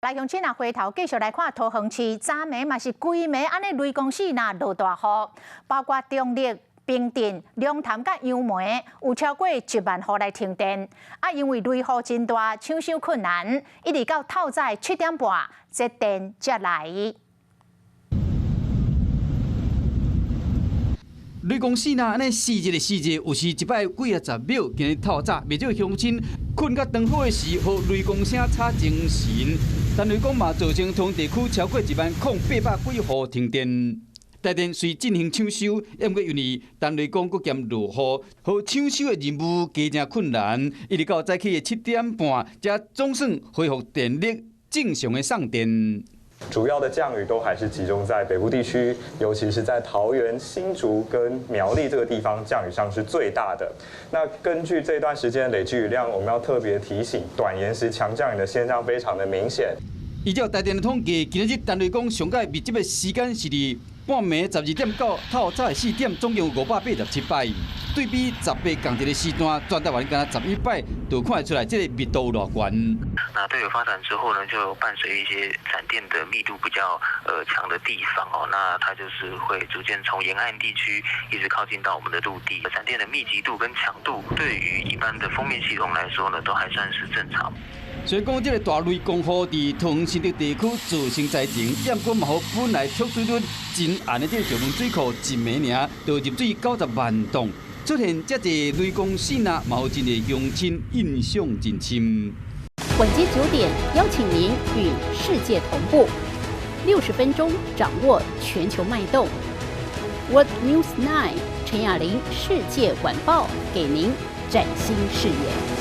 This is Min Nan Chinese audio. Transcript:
來鄉親啊，回頭繼續來看桃園市，昨暝嘛是規暝按呢雷公四若落大雨，包括中壢、平鎮、龍潭佮楊梅，有超過1萬戶來停電。啊，因為雷雨真大，搶修困難，一直到透早7點半，節電才來。雷公四若按呢四日的四日，有時一擺幾仔十秒，今日透早，袂少鄉親睏甲當好的時，予雷公聲吵精神。但雷公嘛造成桃園地區超過1萬零800幾戶停電。台電雖進行搶修，毋過因為陳雷公閣兼落雨，予搶修的任務加誠困難。一直到早起的7點半，才總算恢復電力正常的送電。主要的降雨都還是集中在北部地區，尤其是在桃園、新竹跟苗栗這個地方，降雨量是最大的。那根據這段時間累積雨量，我們要特別提醒，短延時強降雨的現象非常的明顯。依照台電的統計，今日陳雷公上蓋密集的時間是佇半暝12點到透早4點，總共有587擺。對比18仝一個時段，全台灣敢若11擺，就看得出來這個密度有偌懸。那對流發展之後呢，就伴隨一些閃電的密度比較強的地方哦，那它就是會逐漸從沿岸地區一直靠近到我們的陸地。閃電的密集度跟強度，對於一般的鋒面系統來說呢，都還算是正常。雖然講這個大雷公雨佇桃園新竹地區造成災情，毋過嘛予本來蓄水率真絚的這個石門水庫一暝爾就入水90萬噸。出現遮濟雷公四若，嘛予真濟鄉親印象真深。晚間9點，邀請您與世界同步，60分鐘掌握全球脈動。World News 9 陳雅玲世界晚報，給您嶄新視野。